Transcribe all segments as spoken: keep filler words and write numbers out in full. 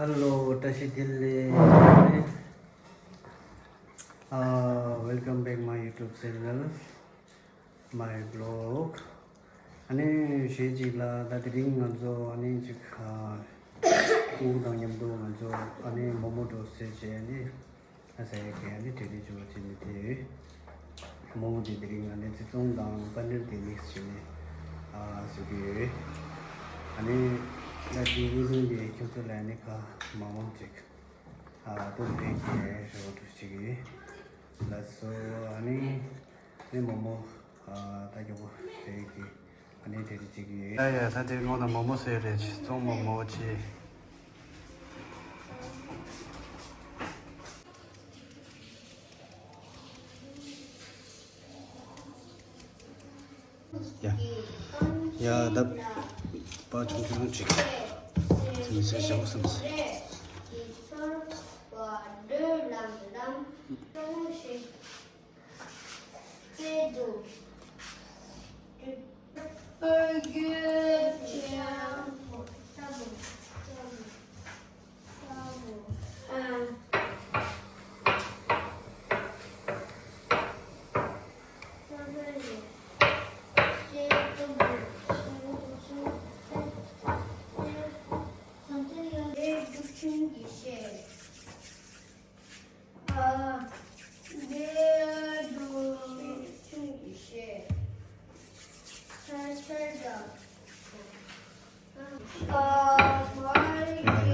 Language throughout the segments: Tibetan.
Hello, བཀྲ་ཤིས་བདེ་ལེགས། Uh, welcome back my YouTube channel, my blog. ཨ་ནི་གཞས་གཅིག་ལ་ད་དེ་རིང་ང་ཚོ་ཨ་ནི་གཅིག་ཨ་ཁུ་དང་མཉམ་དུ་ང་ཚོ་ཨ་ནི་མོག་མོག་འགྲོ་ཟེར་བྱས་ཨ་ནི་ཨ་ཟེར་གི་ཨ་ནི་གྲ་སྒྲིག་བྱས་པ་བྱས་ནས་དེ་མོག་མོག་དེ་དེ་རིང་ཨ་ནི་བཙོང་དང་པ་ནིར་དེ་མིག་སི་བྱས་ནས་ཨ་བཟོ་གི་ཡོད། ཨ་ནི་ད་དེ་ཡུན་རིང་གི་ཁྱོད་ཚོ་ལ་ཨ་ནི་ཁ་མང་མང་ཅིག་ཨ་སྟོན་ཕེབས་ཀྱི་རེ་བ་འདྲ་ཞིག་ཡོད། ལགས་སོ། ཨ་ནི་ནི་མོག་མོག་ཨ་ད་མགྱོགས་པོ་ཟེར་གི་ཨ་ནི་དེ་རེ་བྱེད་ཀྱི་ཡོད། ཡ་ཡ། ད་དེ་སྔོན་ལ་མོག་མོག་ཟེར་རེད། བཙོང་མོག་མོག་ཅིག་ཡ། ཡ་ད་པ་ཆུང་ཆུང་ཅིག་ཟིན་ཟེར་བྱ་བ་བསམ་ཟེར། ཡ་ཡ།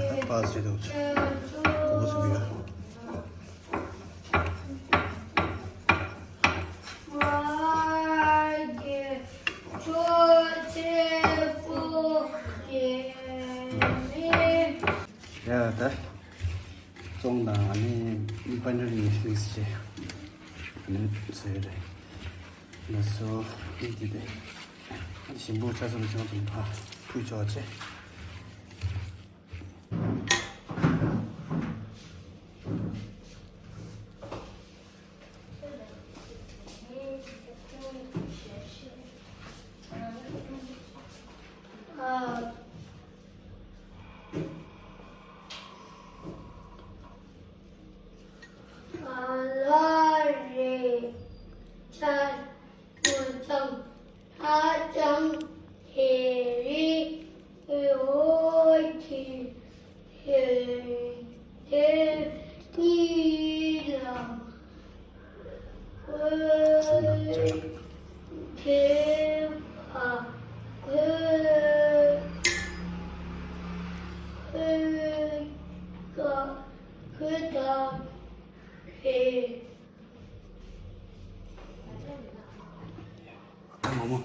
ད་པཱ་སི་བྱེད་དུས་གོ་གོ་ཚུགས་ཡ། ཡ་ད་བཙོང་དང་ཨ་ནི་པ་ནིར་གཉིས་མིག་སི་བྱས་ཨ་ནི་བཟོས་རེད། ལགས་སོ། འདི་དེ་ཞིམ་པོ་ཆ་ཚང་ཆུང་ཙམ་ཕ་ཕུལ་ཆོག་ཅེས། ཨ་མོ་མོ།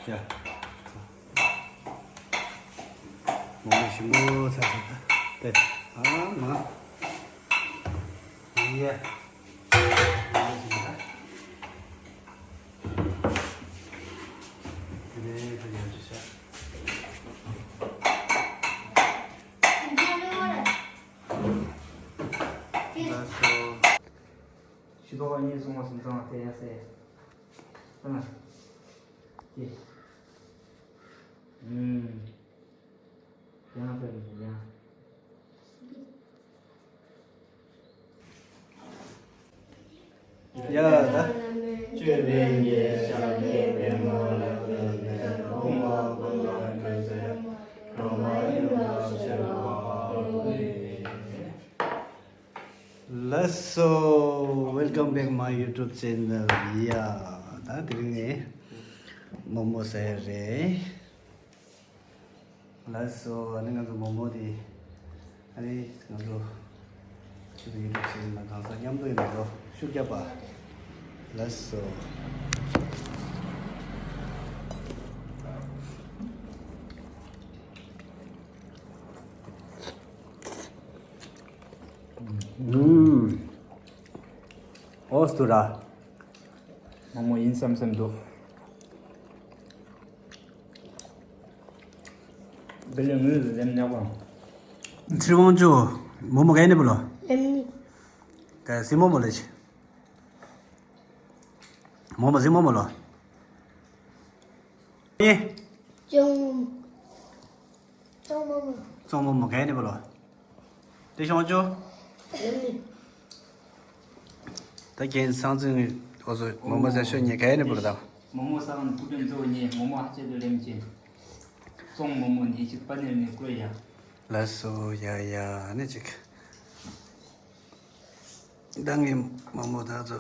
ཡ། མོག་མོག་ཞིམ་པོ་ཚ་ཚ་ད། ཨ་མ། ཡ། ལགས་སོ། ཤི་ཏོག་གཉིས་སོང་བ་སུམ་ཚང་དེ་ཡ་སེ། ཨ། དེ། ཨུམ། ཡང་ཕེབས་མི་ཡང་། ཡ་ད། ལགས་སོ། Welcome back my YouTube channel. ཡ་ད་དེ་རིང་ནས་མོག་མོག་ཟ་ཡ་རེད། ལགས་སོ། ཨ་ནི་ང་ཚོ་མོག་མོག་དེ་ཨ་ནི་ང་ཚོ་ཁྱེད་ཚོ་ཡུ་ཊུབ་ཆེ་ནལ་ནང་གང་ཟག་མཉམ་དུ་ཡིན་པ་ལོ་ཤུགས་རྒྱབ་པ། ལགས་སོ། ཨུམ། ཨོ་སྟུ་ར། མོག་མོག་ཡིན་བསམ་བསམ་འདུག་དེ་ལས་ངོས་ལེམ་ཉག་པ། ཚེ་དབང་ཕྱུག་མོག་མོག་ག་ཡིན་ནི་བུ་ལོ། ལེམ་ནི། ག་སི་མོག་མོག་ལེ་ཆི། མོག་མོག་སི་མོག་མོག་ལོ། ཡེ། ཅོང་མོ་མོ། ཅོང་མོ་མོ། ཙོང་མོ་མོ་ག་ནས་པ་ལོ། དེ་ཤོང་ཅོ། ལེམ་ནི། ད་རྒན་སང་ཙིང་འོ་ཟོ་མོ་མོ་ཟ་ཤོ་ཉེ་ག་ནས་པ་ལོ་ད། མོ་མོ་ས་གང་སྐུ་དྲིན་གཙོ་བོ་ཉེ་མོ་མོ་ཧ་ཅེ་དུ་ལེམ་ཅེ། ཙོང་མོ་མོ་ཉེ་ཅིག་པ་ནེར་ནི་ཀོ་ཡ། ལ་སོ་ཡ་ཡ་ནི་ཅིག་ད་ངའི་མོ་མོ་ད་ཚོ།